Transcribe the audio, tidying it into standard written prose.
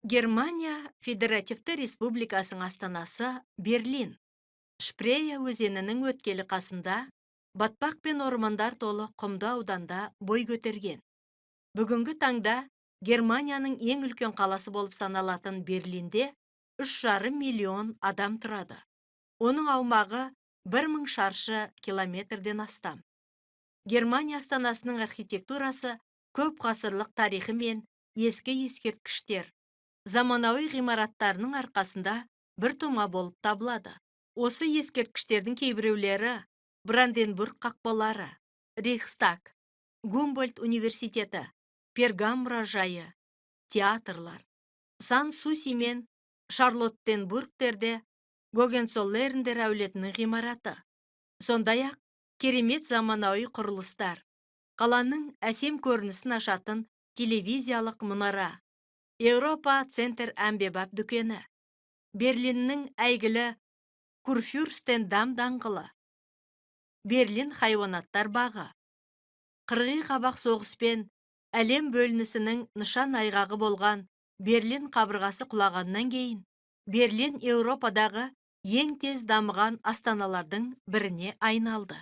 Германия Федеративті Республикасының астанасы Берлин. Шпрее өзенінің өткелі қасында батпақ пен ормандар толы құмды ауданда бой көтерген. Бүгінгі таңда Германияның ең үлкен қаласы болып саналатын Берлинде 3,5 миллион адам тұрады. Оның аумағы 1000 шаршы километрден астам. Германия астанасының архитектурасы көп ғасырлық тарихы мен ескі ескерткіштер, заманауи ғимараттарының арқасында бір тома болып табылады. Осы ескерткіштердің кейбіреулері: Бранденбург қақпалары, Рейхстаг, Гумбольдт университеті, Пергам мұражайы, театрлар, Сан Суси мен Шарлоттенбургтерде Гогенцоллерндер әулетінің ғимараты, сондай ақ керемет заманауи құрылыстар, қаланың әсем көрінісін ашатын телевизиялық мұнара, Еуропа Центр әмбебап дүкені, Берлиннің әйгілі Курфюрстендам даңғылы, Берлин хайуанаттар бағы. Қырғи қабақ соғыс пен әлем бөлінісінің нышан айғағы болған Берлин қабырғасы құлағаннан кейін Берлин Еуропадағы ең тез дамыған астаналардың біріне айналды.